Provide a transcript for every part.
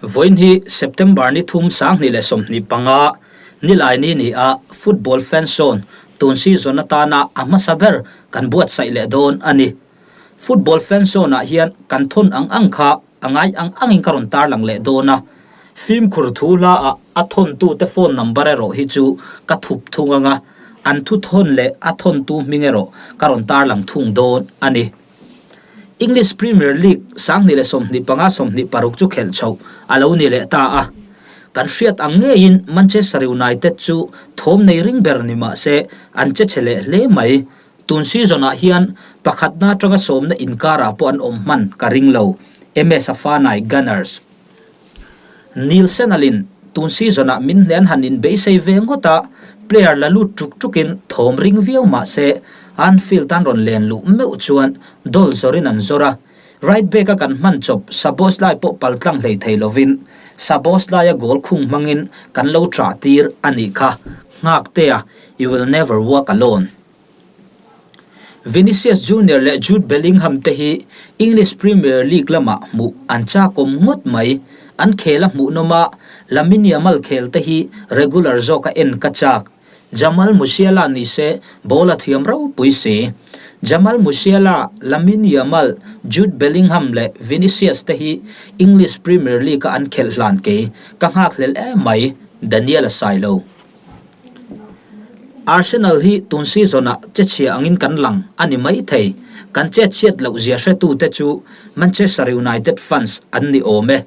Vawiin hi September ni thum 2025, Nilaini ni a Football Fans Zone tun season atana a hmasa ber kan buatsaih leh dawn a ni. Football Fans Zone ah hian kan thawn ang ang kha a ngai ang angin ka rawn tarlang leh dawn a, fimkhur thu hla ah a thawntute phone number erawh hi chu ka thup thung ang a, an thu thawn leh a thawntu hming erawh ka rawn tarlang thung dawn a ni. English Premier League 2025 26 chu khelh chhoh a lo ni leh ta a, kan hriat ang ngeiin Manchester United chu thawm nei ring ber ni mah se an che chhe leh hle mai. Tun season ah hian pakhatna atanga sawmna inkarah pawh an awm hman ka ring lo, MS a fanai Gunners. Neil Senalin tun season ah min hne an han inbeisei ve ngawt a, player la lut ṭuk ṭukin thawm ring viau mah se Anfield an rawn len luh meuh chuan doll zawrin an zawr a, right back a kan hman chawp Szoboszlai pawh paltlang hlei thei lovin Szoboszlai a goal khung hmangin kan lo ṭah tir a nih kha, Nghaktea, you will never walk alone. Vinicius Junior leh Jude Bellingham te hi English Premier League lamah hmuh an chakawm ngawt mai. An khel a hmuhnawm a, Lamine Yamal khel te hi regular zawka en ka chak. Jamal Musiala ni se ball a thiam ropui si. Jamal Musiala, Lamine Yamal, Jude Bellingham leh Vinicius te hi English Premier League-a an khelh hlan kei ka nghakhlel em mai, Daniel a sai lo. Arsenal hi tun season ah che chhia angin kan lang a ni mai thei. Kan chet chhiat loh zia hretute chu Manchester United fans an ni awm e.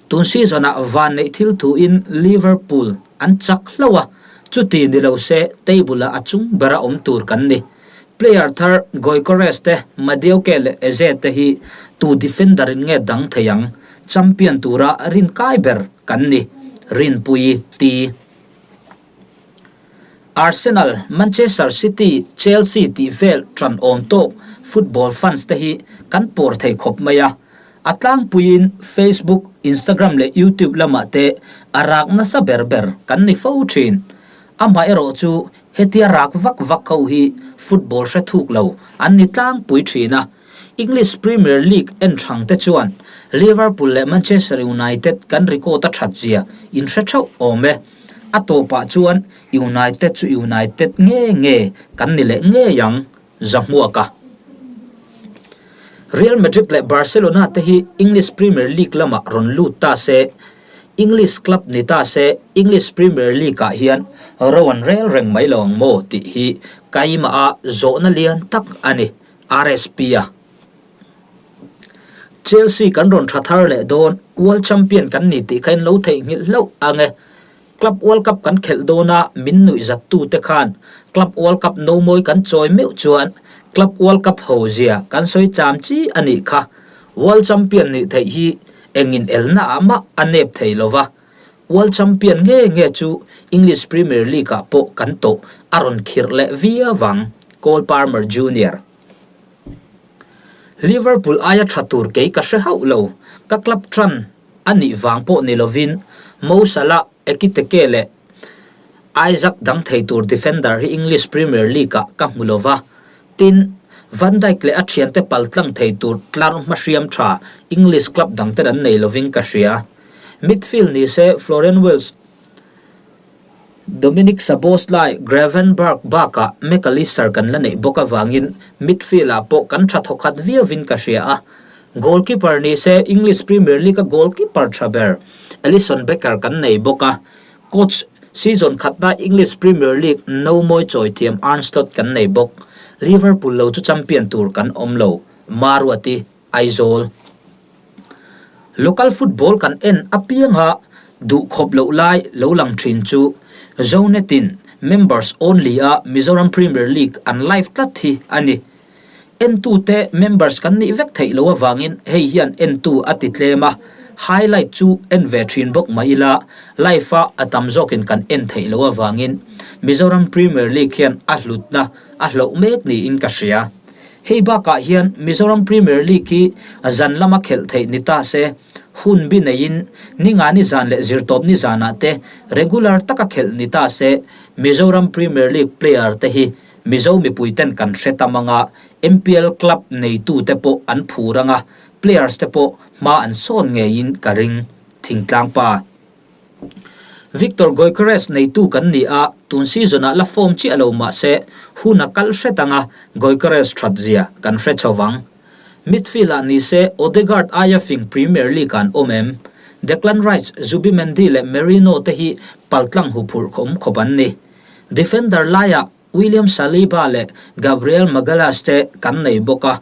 Tun season ah van neih thil thuin Liverpool an chak hlauh a, chuti ni lo se table ah a chung bera awm tur kan ni. Player thar Gyökeres te, Madueke leh Eze te hi tu defender in nge dang thei ang? Champion tura rinkai ber kan ni, Rinpuii ti. Arsenal, Manchester City, Chelsea tih vel tan awm tawk football fans te hi kan pawr thei khawp mai a. A tlangpuiin Facebook, Instagram leh YouTube lamah te a rak nasa ber ber kan ni fo thin. Amaherawh chu hetia rak vak vak ho hi football hre thuk lo an ni tlangpui thin a. English Premier League en thang te chuan Liverpool leh Manchester United kan record a that zia in hre theuh awm e. A tawpah chuan United chu United nge nge kan ni leh ngei ang, Zahmuaka. Real Madrid leh Barcelona te hi English Premier League lamah rawn lut ta se, English club ni ta se English Premier League ah hian ro an rel reng mai lo ang maw tih hi keimah a zawhna lian tak a ni. RSP a Chelsea kan rawn tha thar leh dawn, World Champion kan ni tih kha in lo theihnghilh hlauh ang e. Club World Cup kan khelh dawna min nuih zat tu te khan Club World Cup no mawi kan chawi meuh chuan Club World Cup ho zia kan sawi cham chi a nih kha. World Champion nih theih hi engin elna ah mah a nep thei lova. World Champion nge nge chu English Premier League ah pawh kan tawh a rawn khirh leh viau ang, Cole Palmer Junior. Liverpool aia tha tur kei ka hre hauh lo, ka club tan a nih vang pawh ni lovin Mo Salah, Ekiteke leh Isaac dang thei tur defender hi English Premier League ah ka hmu lova, tin Van Dijk leh a thiante paltlang thei tur tlar hmahriam tha English club dangten an nei lovin ka hria. Midfield ni se Florian Wirtz, Dominik Szoboszlai, Gravenberch bakah Mac Allister kan la neih bawk avangin midfield-ah pawh kan tha thawkhat viauin ka hria a. Goalkeeper ni se English Premier League-a goalkeeper tha ber Alisson Becker kan nei bawk a. Coach season khatna English Premier League no mawi chawi thiam Arne Slot kan nei bawk. Liverpool lo chu champion tur kan awm lo, Maruati, Aizawl. Local football kan en apianga duh khawp loh lai lo lang thin chu Zonet-in members only a Mizoram Premier League an live tlat hi a ni. Entute members kan nih vek theih loh avangin hei hian entu a ti tlem a, highlight chu en ve thin bawk mai ila live a a tam zawkin kan en theih loh avangin Mizoram Premier League hian a hlutna a hloh mek niin ka hria. Hei bakah hian Mizoram Premier League hi zan lama khelh theih ni ta se, hun bi neiin Ningani zan leh Zirtawpni zanah te regular taka khelh ni ta se, Mizoram Premier League player te hi Mizo mipuiten kan hre tam anga, MPL club neitute pawh an phur anga, players te pawh hma an sawn ngeiin ka ring. Thingtlang pa. Viktor Gyökeres neitu kan ni a, tun season-ah la form chiah lo mah se hun a kal hret anga Gyökeres that zia kan hre chho vang. Midfield-ah ni se Odegaard aia fing Premier League-ah an awm em? Declan Rice, Zubimendi leh Merino te hi paltlang huphurh awm khawp an ni. Defender laiah William Saliba leh Gabriel Magalhaes te kan nei bawk a,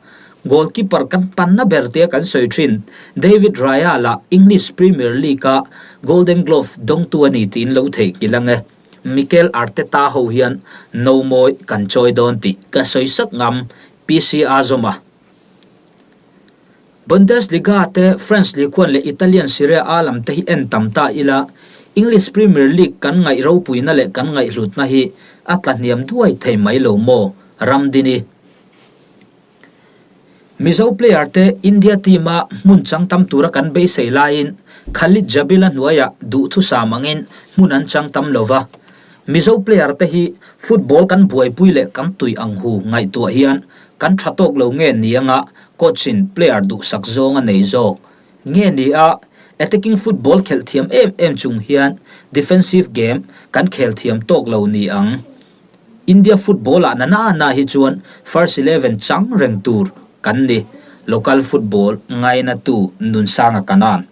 goalkeeper kan panna ber tia kan sawi thin David Raya lah English Premier League-a Golden Glove dawngtu a ni tiin lo theihnghilh ang e. Mikel Arteta ho hian no mawi kan chawi dawn tih ka sawi sak ngam, PC Azawma. Bundesliga te, French Ligue 1 leh Italian Serie A lam te hi en tam ta ila, English Premier League kan ngaih ropuina leh kan ngaihhlutna hi a tla hniam duai thei mai lo maw? Ramdini. Mizo player te India team a hmun chang tam tura kan beisei laiin Khalid Jabil-a hnuaiah duhthusam angin hmun an chang tam lo va. Mizo player te hi football kan buaipui leh kan tui ang hu ngaihtuah hian kan tha tawk lo nge ni anga coach in player duhsak zawng a nei zawk nge ni a, attacking football khelh thiam em em chung hian defensive game kan khel thiam tawk lo ni ang. India football ah na na na hi chuan first 11 chang reng tur kan ni, local football ngaina tu Nunsanga Kanan.